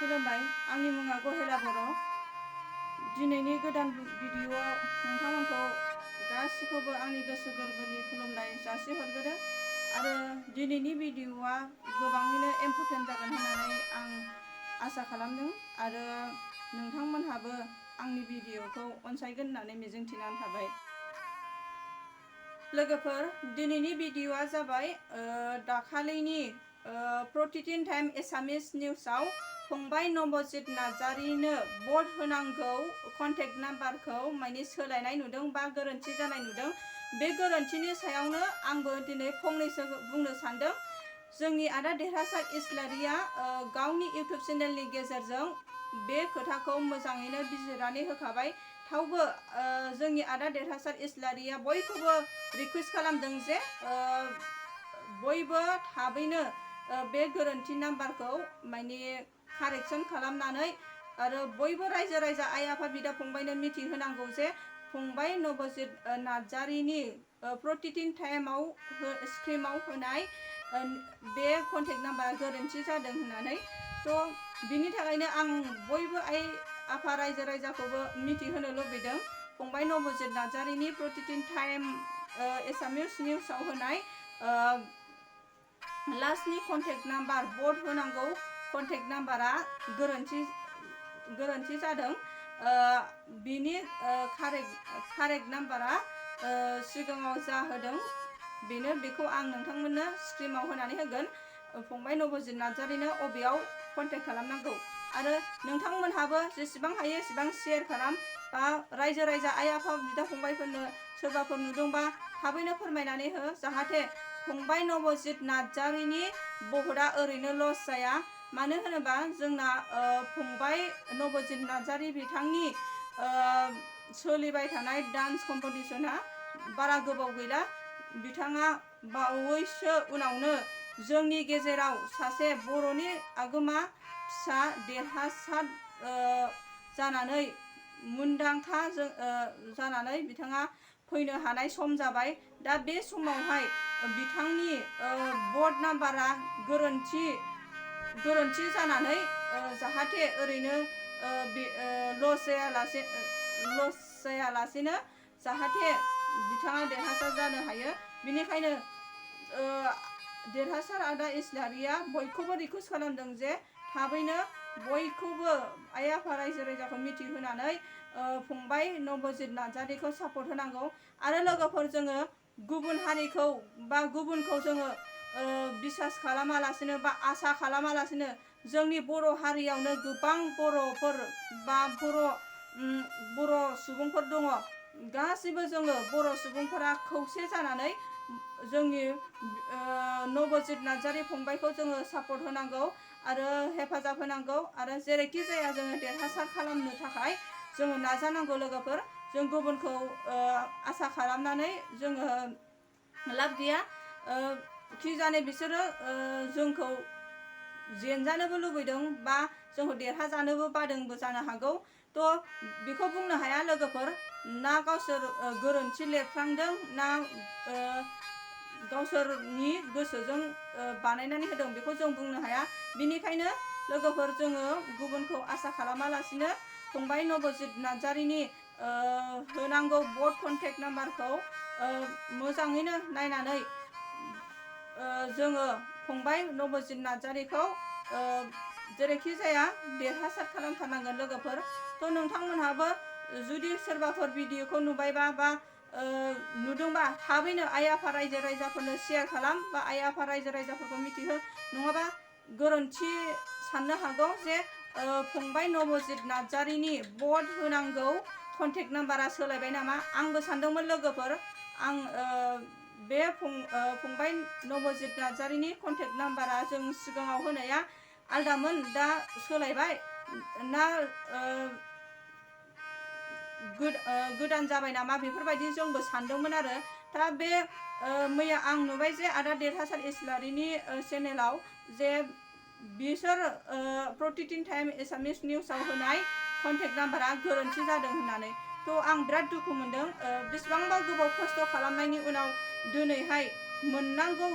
खुलुमबाय आंनि मुङा गहेला बर'। दिनैनि गोदान भिडिअ'आव नोंथांमोनखौ गासिखौबो आंनि गोसो गोरबोनि खुलुमनाय जासिहरग्रोदों आरो दिनैनि भिडिअ'आ गोबाङैनो इम्परटेन्ट जागोन होननानै आं आसा खालामदों आरो नोंथांमोनहाबो आंनि भिडिअ'खौ अनसायगोन होननानै मिजिंथिनानै थाबाय। लोगोफोर, दिनैनि भिडिअ'आ जाबाय दाखालिनि प्रतिदिन टाइम एसामिस निउसाव फंबाय नबजित नार्जारिनो भट होनांगौ कन्टेक्ट नाम्बारखौ माने सोलायनाय नुदों बा गोरोन्थि जानाय नुदों। बे गोरोन्थिनि सायावनो आंबो दिनै फंनैसो बुंनो सानदों। जोंनि आदा देरहासात इस्लारिया गावनि इउटुब चेनेलनि गेजेरजों बे खोथाखौ मोजाङैनो बिजिरनानै होखाबाय। थेवबो जोंनि आदा देरहासात इस्लारिया बयखौबो रिकुवेस्ट खालामदों जे बयबो थाबैनो बे गोरोन्थि नाम्बारखौ माने कारेक्सन खालामनानै आरो बयबो रायजो राजा आइ आफा बिदा फंबायनो मिथिहोनांगौ जे फंबाय नबजित नार्जारिनि प्रतिदिन टाइमाव स्क्रिमाव होनाय बे कन्टेक्ट नाम्बारा गोरोन्थि जादों होननानै। थ' बिनि थाखायनो आं बयबो आइ आफा रायजो राजाखौबो मिथिहोनो लुबैदों फंबाय नबजित नार्जारिनि प्रतिदिन टाइम एसामिस निउसाव होनाय लास्टनि कन्टेक्ट नाम्बार भट होनांगौ कन्टेक्ट नाम्बारा गोरोन्थि जादों। बिनि कारेक्ट नाम्बारा सिगाङाव जा होदों बेखौ आं नोंथांमोननो स्क्रिनाव होनानै होगोन। फंबाय नबजित नार्जारिनो अबेयाव कन्टेक्ट खालामनांगौ आरो नोंथांमोनहाबो जेसेबां हायो एसेबां शेयार खालाम बा रायजो राजा आइ आफा बिदा फंबायफोरनो सोरबाफोर नुदोंबा थाबैनो फोरमायनानै हो, जाहाथे फंबाय नबजित नार्जारिनि भटआ ओरैनो लस जाया। मानो होनोबा जोंना फंबाय नबजित नार्जारि बिथांनि सोलिबाय थानाय डान्स कम्पिटिशना बारा गोबाव गैला। बिथाङा बावैसो उनावनो जोंनि गेजेराव सासे बर'नि आगोमा फिसा देरहासात जानानै मुंदांखा जानानै बिथाङा फैनो हानाय सम जाबाय। दा बे समावहाय बिथांनि भट नाम्बारा गोरोन्थि जानानै जाहाथे ओरैनो लस जायालासेनो जाहाथे बिथाङा देरहासार जानो हायो। बिनिखायनो देरहासार आदा इस्लारिया बयखौबो रिकुवेस्ट खालामदों जे थाबैनो बयखौबो आइ आफा रायजो राजाखौ मिथिहोनानै फंबाय नबजित नार्जारिखौ सापर्ट होनांगौ। आरो लोगोफोर, जोङो गुबुन हारिखौ बा गुबुनखौ जोङो बिसास खालामालासिनो बा आसा खालामालासिनो जोंनि बर' हारियावनो गोबां बर'फोर बा बर' सुबुंफोर दङ। गासैबो जोङो बर' सुबुंफोरा खौसे जानानै जोंनि नबजित नार्जारि फंबायखौ जोङो सापर्ट होनांगौ आरो हेफाजाब होनांगौ आरो जेरैखि जाया जोङो देरहासार खालामनो थाखाय जोङो नाजानांगौ। लोगोफोर, जों गुबुनखौ आसा खालामनानै जोङो लाब गैया। कि जाने बिसोरो जोंखौ जेनजानोबो लुबैदों बा जोंखौ देरहाजानोबो बादोंबो जानो हागौ। थ' बेखौ बुंनो हाया लोगोफोर, ना गावसोर गोरोन्थि लिरफ्लांदों ना गावसोरनि गोसोजों बानायनानै होदों बेखौ जों बुंनो हाया। बिनिखायनो लोगोफोर, जोङो गुबुनखौ आसा खालामालासिनो फंबाय नबजित नार्जारिनि होनांगौ भट कन्टेक्ट नाम्बारखौ मोजाङैनो नायनानै जोङो फंबाय नबजित नार्जारिखौ जेरैखि जाया देरहासार खालामथारनांगोन। लोगोफोर, थ' नोंथांमोनहाबो जुदि सोरबाफोर भिडिअखौ नुबायबा बा नुदोंबा थाबैनो आइ आफा रायजो राजाफोरनो शेयार खालाम बा आइ आफा रायजो राजाफोरखौ मिथिहो। नङाबा गोरोन्थि साननो हागौ जे फंबाय नबजित नार्जारिनि भट होनांगौ कन्टेक्ट नाम्बारा सोलायबाय नामा। आंबो सानदोंमोन लोगोफोर, आं बे फंबाय नबजित नार्जारिनि कन्टेक्ट नाम्बारा जों सिगाङाव होनाया आलदामोन, दा सोलायबाय ना गोदान जाबाय नामा बेफोरबायदि जोंबो सानदोंमोन आरो। दा बे मैया आं नुबाय जे आदा देरहासात इस्लारिनि चेनेलाव जे बिसोर प्रतिदिन टाइम एसामिस निउसाव होनाय कन्टेक्ट नाम्बारा गोरोन्थि जादों होननानै। थ' आं बिराद दुखु मोनदों। बेसेबांबा गोबाव खस्थ' खालामनायनि उनाव दिनैहाय मोननांगौ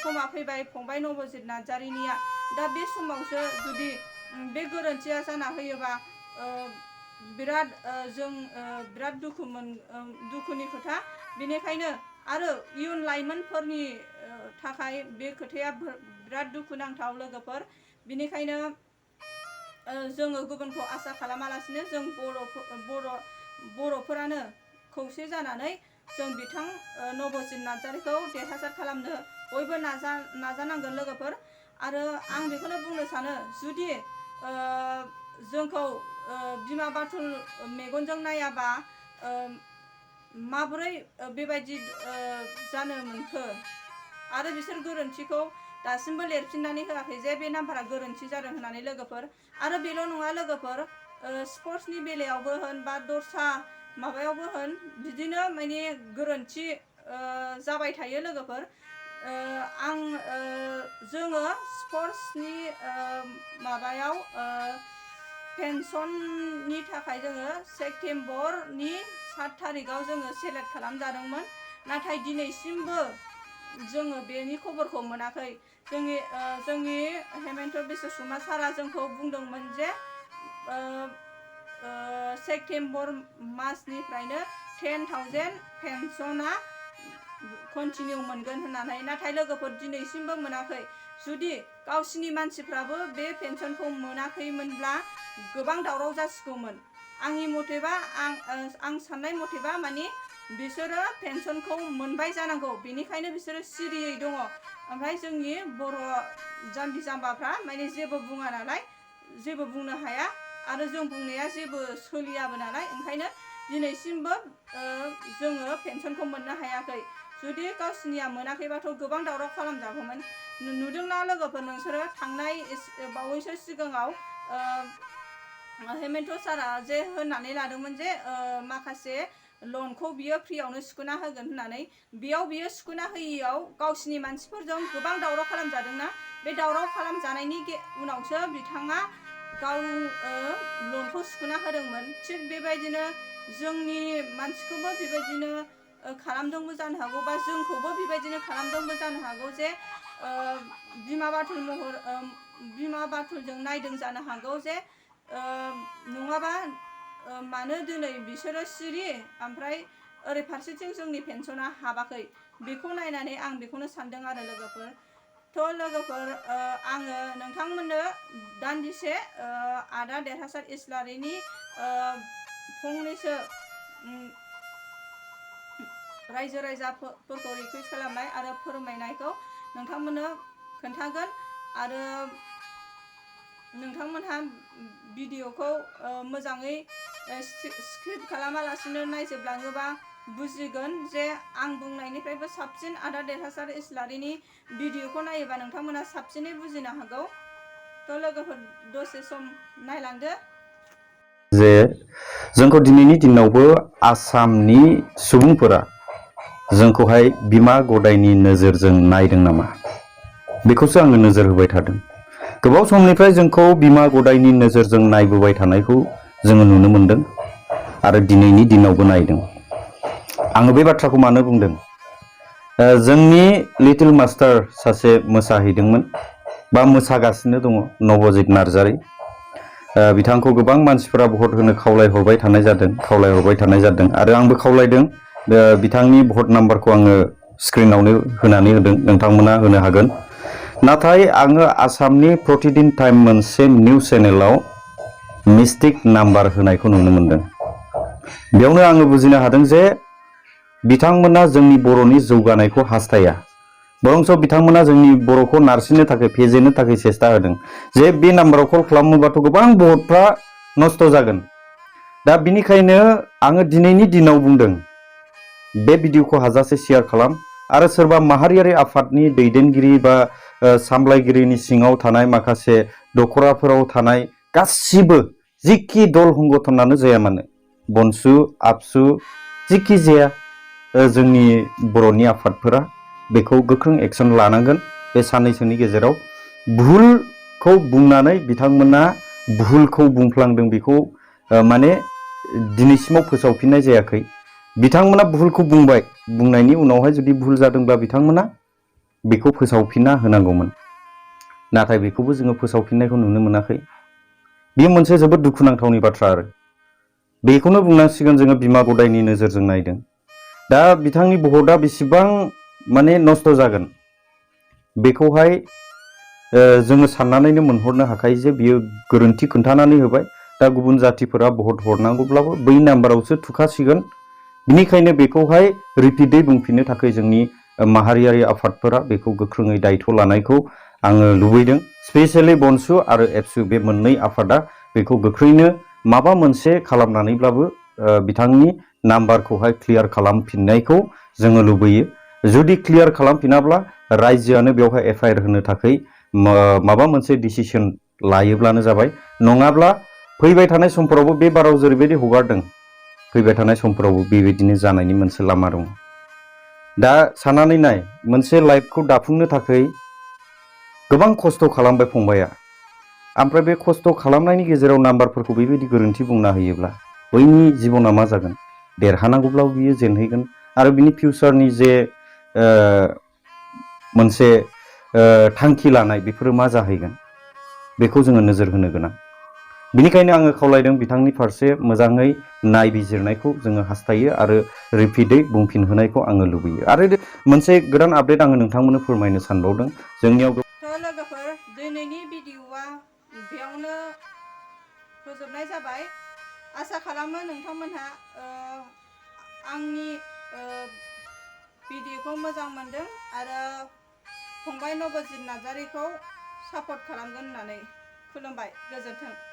समा फैबाय फंबाय नबजित नार्जारिनिया। दा बे समावसो जुदि बे गोरोन्थिया जाना होयोबा बिराद दुखुनि खोथा। बेनिखायनो आरो इयुन लाइमोनफोरनि थाखाय बे खोथाया बिराद दुखुनांथाव लोगोफोर। बेनिखायनो जोङो गुबुनखौ आसा खालामालासिनो जों बर'फोरानो खौसे जानानै जों बिथां नबजित नार्जारिखौ देरहासार खालामनो बयबो नाजानांगोन लोगोफोर। आरो आं बेखौनो बुंनो सानो, जुदि जोंखौ बिमा बाथुल मेगनजों नायाबा माबोरै बेबायदि जानो मोनखो। आरो बिसोर गोरोन्थिखौ दासिमबो लिरफिननानै होआखै जे बे नाम्बारा गोरोन्थि जादों होननानै लोगोफोर। आरो बेल' नङा लोगोफोर, स्पर्ट्सनि बेलायावबो होन बा दस्रा माबायावबो होन बिदिनो माने गोरोन्थि जाबाय थायो लोगोफोर। जोङो स्पर्ट्सनि माबायाव पेन्सननि थाखाय जोङो सेप्तेम्बरनि 7 थारिखआव जोङो सेलेक्ट खालामजादोंमोन। नाथाय दिनैसिमबो जोङो बेनि खबरखौ मोनाखै। जोंनि हेमन्त बिश्व शर्मा सारा जोंखौ बुंदोंमोन जे सेप्तेम्बर मासनिफ्रायनो 10,000 पेन्सना कन्टिनिउ मोनगोन होननानै। नाथाय लोगोफोर दिनैसिमबो मोनाखै। जुदि गावसिनि मानसिफ्राबो बे पेन्सनखौ मोनाखैमोनब्ला गोबां दावराव जासिगौमोन। आंनि मथेबा आं साननाय मथेबा माने बिसोरो पेन्सनखौ मोनबाय जानांगौ, बेनिखायनो बिसोरो सिरियै दङ। ओमफ्राय जोंनि बर' जाम्बि जाम्बाफ्रा माने जेबो बुङा नालाय, जेबो बुंनो हाया आरो जों बुंनाया जेबो सोलियाबो नालाय, ओंखायनो दिनैसिमबो जोङो पेन्सनखौ मोननो हायाखै। जुदि गावसिनिया मोनाखैबाथ' गोबां दावराव खालामजागौमोन। नुदोंना लोगोफोर नोंसोरो थांनाय बावैसो सिगाङाव हेमन्त सारा जे होननानै लादोंमोन जे माखासे लनखौ बियो फ्रियावनो सुख'ना होगोन होननानै। बेयाव बियो सुख'ना होयियाव गावसिनि मानसिफोरजों गोबां दावराव खालामजादोंना। बे दावराव खालामजानायनि उनावसो बिथाङा गाव लनखौ सुख'ना होदोंमोन। थिग बेबायदिनो जोंनि मानसिखौबो बेबायदिनो खालामदोंबो जानो हागौ, बा जोंखौबो बेबायदिनो खालामदोंबो जानो हागौ जे बिमा बाथुलजों नायदों जानो हागौ जे नङाबा मानो दिनै बिसोरो सिरि ओमफ्राय ओरै फारसेथिं जोंनि पेन्सना हाबाखै। बेखौ नायनानै आं बेखौनो सानदों आरो लोगोफोर। थ' लोगोफोर, आङो नोंथांमोननो दान्दिसे आदा देरहासार इस्लारिनि फंनैसो रायजो राजाफोरखौ रिकुवेस्ट खालामनाय आरो फोरमायनायखौ नोंथांमोननो खोन्थागोन। आरो नोंथांमोनहा भिडिअखौ मोजाङै स्क्रिप्ट खालामालासिनो नायजोबलाङोबा बुजिगोन जे आं बुंनायनिफ्रायबो साबसिन आदा देरहासार इस्लारिनि भिडिअखौ नायोबा नोंथांमोना साबसिनै बुजिनो हागौ। थ' लोगोफोर दसे सम नायलांदो। जे जोंखौ दिनैनि दिनावबो आसामनि सुबुंफोरा जोंखौहाय बिमा गदायनि नोजोरजों नायदों नामा, बेखौसो आङो नोजोर होबाय थादों। गोबाव समनिफ्राय जोंखौ बिमा गदायनि नोजोरजों नायबोबाय थानायखौ जोङो नुनो मोनदों आरो दिनैनि दिनावबो नायदों। आङो बे बाथ्राखौ मानो बुंदों, जोंनि लिटिल मास्टार सासे मोसाहैदोंमोन बा मोसागासिनो दङ, नबजित नार्जारी। बिथांखौ गोबां मानसिफोरा भट होनो खावलायहरबाय थानाय जादों आरो आंबो खावलायदों। बिथांनि भट नाम्बारखौ आङो स्क्रिनावनो होनानै होदों, नोंथांमोना होनो हागोन। नाथाय आङो आसामनि प्रतिदिन टाइम मोनसे निउस चेनेलाव मिस्टेक नाम्बार होनायखौ नुनो मोनदों। बेयावनो आङो बुजिनो हादों जे बिथांमोना जोंनि बर'नि जौगानायखौ हास्थाया, बरंस बिथांमोना जोंनि बर'खौ नारसिननो थाखाय, फेजेननो थाखाय सेस्था होदों जे बे नाम्बाराव कल खालामोबाथ' गोबां भटफ्रा नस्थ' जागोन। दा बिनिखायनो आङो दिनैनि दिनाव बुंदों, बे भिडिअखौ हाजासे शेयार खालाम आरो सोरबा माहारियारि आफादनि दैदेनगिरि बा सामलायगिरिनि सिङाव थानाय माखासे दखराफोराव थानाय गासिबो जिखि दल संगठनानो जाया मानो, बनसु आबसु जिखि जाया, जोंनि बर'नि आफादफोरा बेखौ गोख्रों एक्सन लानांगोन। बे साननैसोनि गेजेराव भुलखौ बुंनानै बिथांमोना भुलखौ बुंफ्लांदों, बेखौ माने दिनैसिमाव फोसावफिननाय जायाखै। बिथांमोना भुलखौ बुंबाय, बुंनायनि उनावहाय जुदि भुल जादोंब्ला बिथांमोना बेखौ फोसावफिनना होनांगौमोन। नाथाय बेखौबो जोङो फोसावफिननायखौ नुनो मोनाखै। बेयो मोनसे जोबोद दुखुनांथावनि बाथ्रा आरो बेखौनो बुंनांसिगोन जोङो बिमा गदायनि नोजोरजों नायदों। दा बिथांनि भटआ बेसेबां माने नस्थ' जागोन बेखौहाय जोङो साननानैनो मोनहरनो हाखायो जे बियो गोरोन्थि खोन्थानानै होबाय। दा गुबुन जाथिफोरा भट हरनांगौब्लाबो बै नाम्बारावसो थुखासिगोन। बिनिखायनो बेखौहाय रिपिटै बुंफिननो थाखाय जोंनि माहारियारि आफादफोरा बेखौ गोख्रोङै दायथ' लानायखौ आङो लुबैदों। स्पेसियेलि बनसु आरो एबसु बे मोननै आफादा बेखौ गोख्रैनो माबा मोनसे खालामनानैब्लाबो बिथांनि नाम्बारखौहाय क्लियार खालामफिननायखौ जोङो लुबैयो। जुदि क्लियार खालामफिनाब्ला रायजोआनो बेवहाय एफआइआर होनो थाखाय माबा मोनसे डिसिसन लायोब्लानो जाबाय। नङाब्ला फैबाय थानाय समफोरावबो बे बाराव जेरैबायदि हगारदों फैबाय थानाय समफोरावबो बेबायदिनो जानायनि मोनसे लामा दं। दा साननानै नाय, मोनसे लाइफखौ दाफुंनो थाखाय गोबां खस्थ' खालामबाय फंबाया, ओमफ्राय बे खस्थ' खालामनायनि गेजेराव नाम्बारफोरखौ बेबायदि गोरोन्थि बुंना होयोब्ला बैनि जिबना मा जागोन? देरहानांगौब्लाबो बियो जेनहैगोन आरो बिनि फिउचारनि जे मोनसे थांखि लानाय बेफोरो मा जाहैगोन बेखौ जोङो नोजोर होनो गोनां। बिनिखायनो आङो खावलायदों बिथांनि फारसे मोजाङै नायबिजिरनायखौ जोङो हास्थायो आरो रिपिटै बुंफिनहोनायखौ आङो लुबैयो। आरो मोनसे गोदान आपडेट आङो नोंथांमोननो फोरमायनो सानबावदों। जोंनियाव लोगोफोर दिनैनि भिडिअ'आ बेयावनो फोजोबनाय जाबाय। आसा खालामो नोंथांमोनहा आंनि भिडिअ'खौ मोजां मोनदों आरो फंबाय नबजित नार्जारिखौ सापर्ट खालामगोन होननानै। खुलुमबाय, गोजोन्थों।